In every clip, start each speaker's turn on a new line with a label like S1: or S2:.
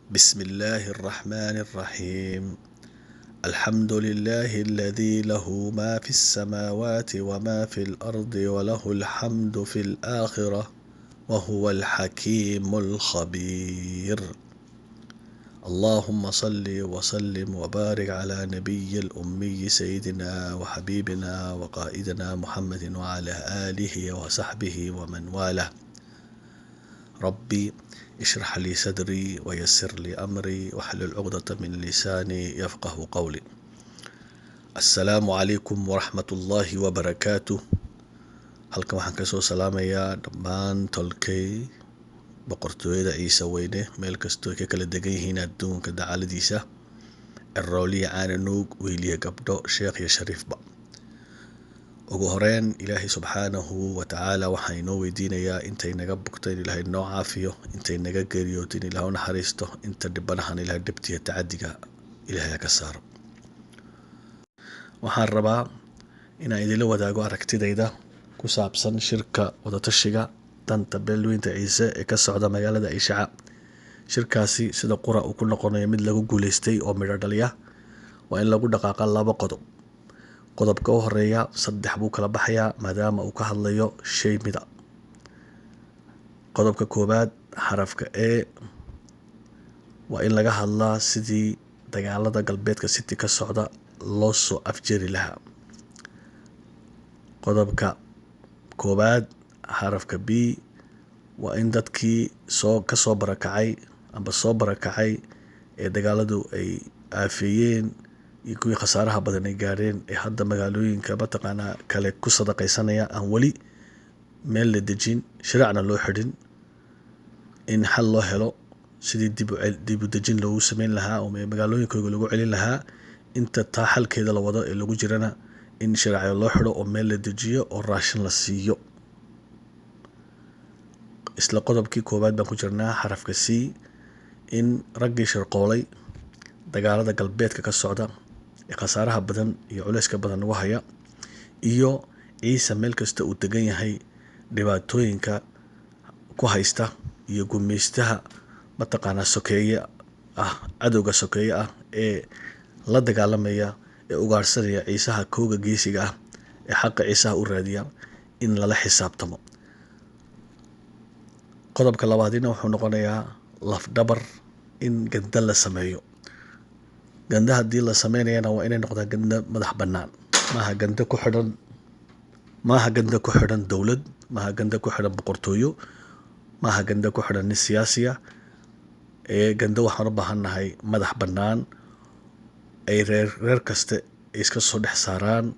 S1: بسم الله الرحمن الرحيم. الحمد لله الذي له ما في السماوات وما في الأرض وله الحمد في الآخرة وهو الحكيم الخبير. اللهم صل وسلم وبارك على نبي الأمي سيدنا وحبيبنا وقائدنا محمد وعلى آله وصحبه ومن والاه. ربي اشرح لي صدري ويسر لي أمري واحلل عقدة من لساني يفقه قولي. السلام عليكم ورحمة الله وبركاته. Halkan waxaan kasoo salaamayaa dhammaan tolkay boqortooyada Ciise Weyne, meel kastoo ay ka kala degan yihiin adduunka dacaladiisa, cirooliya, caananuug, wiiliya, gabdho, sheekh iyo shariifba. Ugu horeyn, Ilaahay subxaanahu wa tacaala waxaan inoo weydiinayaa intay naga bugto in Ilaahay noo caafiyo, intay naga geeriyooto in Ilahay u naxariisto, inta dhibanahan Ilahay dhibtiyo tacadiga Ilahay ha ka saaro. Waxaan rabaa inaan idinla wadaago aragtidayda ku saabsan shirka wadatashiga danta beelweynta Ciise ee ka socda magaalada Ayshaca. Shirkaasi sida qura uu ku noqonayo mid lagu guuleystay oo midho dhaliya waa in lagu dhaqaaqa laba qodob. Qodobka u horeeya saddex buu kala baxayaa, maadaama uu ka hadlayo shay mida. Qodobka koowaad, xarafka E, waa in laga hadlaa sidii dagaalada Galbeedka City ka socda loo soo afjari lahaa. Qodobka koowaad, xarafka B, waa in dadkii soo kasoo barakacay amba soo barakacay ee dagaaladu ay aafeeyeen iyo kuwii khasaaraha badan ay gaareen ee hadda magaalooyinka mataqaanaa kale ku sadaqaysanaya, aan weli meel la dejin, shiraacna loo xidhin, in xal loo helo sidii dib u dejin loogu sameyn lahaa oo magaalooyinkooda lagu celin lahaa. Inta taa xalkeeda la wado ee lagu jirana, in shiraacyo loo xidho oo meel la dejiyo oo raashin la siiyo. Isla qodobkii koowaad baan ku jirnaa, xarafka C, in raggii shirqoolay dagaalada galbeedka ka socda ee khasaaraha badan iyo culeyska badan nagu haya iyo Ciise meel kasta uu degan yahay dhibaatooyinka ku haysta iyo gumeystaha mataqaanaa sokeeye ah, cadowga sokeeye ah ee la dagaalamaya ee ugaarsanaya Ciisaha kooga geesiga ah ee xaqa Ciisaha u raadiya, in lala xisaabtamo. Qodobka labaadina wuxuu noqonayaa lafdhabar in ganda la sameeyo. Ganda haddii la sameynayana, waa inay noqdaan ganda madax bannaan. Maaha ganda ku xidhan, maaha ganda ku xidhan dowlad, maaha ganda ku xidhan boqortooyo, maaha ganda ku xidhan nin siyaasiya ee ganda waxaan u baahannahay madax bannaan ay reer reer kaste ay iska soo dhex saaraan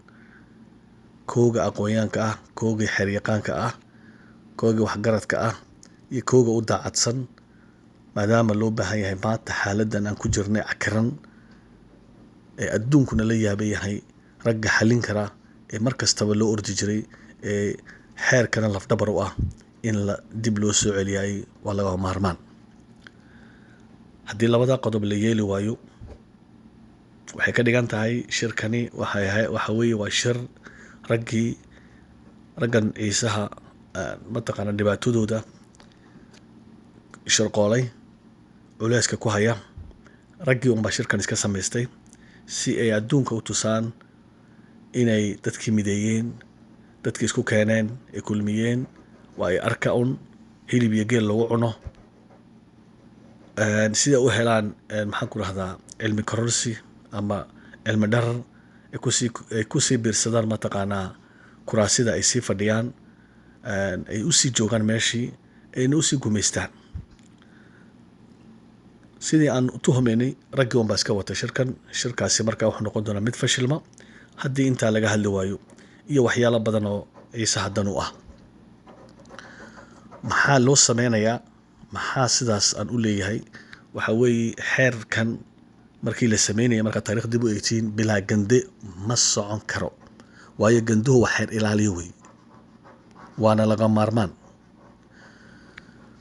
S1: kooga aqoonyaanka ah, koogii xeeryaqaanka ah, koogii waxgaradka ah iyo kooga u daacadsan, maadaama loo baahan yahay maanta xaaladdan aan ku jirnay cakiran ee adduunkuna la yaaban yahay ragga xallin kara ee mar kastaba loo ordi jiray ee xeerkana lafdhabar u ah in la dib loo soo celiyay waa lagama maarmaan. Haddii labada qodob la yeeli waayo, waxay ka dhigan tahay shirkani waxay waxa weeye waa shir raggii raggan Ciisaha mataqaana dhibaatadooda shirqoolay, culeyska ku haya, raggii unbaa shirkan iska samaystay si ay adduunka u tusaan inay dadkii mideeyeen, dadkii isku keeneen, ay kulmiyeen. Waa ay arka un hilib iyo geel lagu cuno sida u helaan, maxaan ku rahdaa, cilmi kororsi ama cilmi dharar ay kusii biirsadaan mataqaanaa kuraasida ay sii fadhiyaan, ay usii joogaan meeshii, ayna usii gumaystaan. Sidii aan tuhumaynay, raggii un baa iska watay shirkan. Shirkaasi markaa wuxuu noqon doonaa mid fashilma haddii intaa laga hadli waayo iyo waxyaalo badan oo Ciise haddan u ah. Maxaa loo sameynayaa? Maxaa sidaas aan u leeyahay? Waxa weeye, xeerkan markii la sameynaya, markaa taarikh dib u eegtiin, bilaa gande ma socon karo, waayo ganduhu waa xeer ilaaliyo wey, waana laga maarmaan.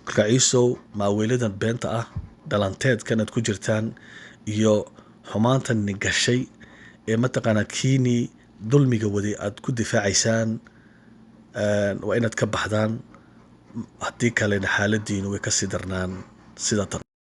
S1: Marka Ciisow, maaweeladan beenta ah, dhalanteedkan aad ku jirtaan iyo xumaantan ni gashay ee mataqaanaa kiinii dulmiga waday aad ku difaacaysaan, waa inaad ka baxdaan. Haddii kalena xaaladiinu way kasii darnaan sida tan.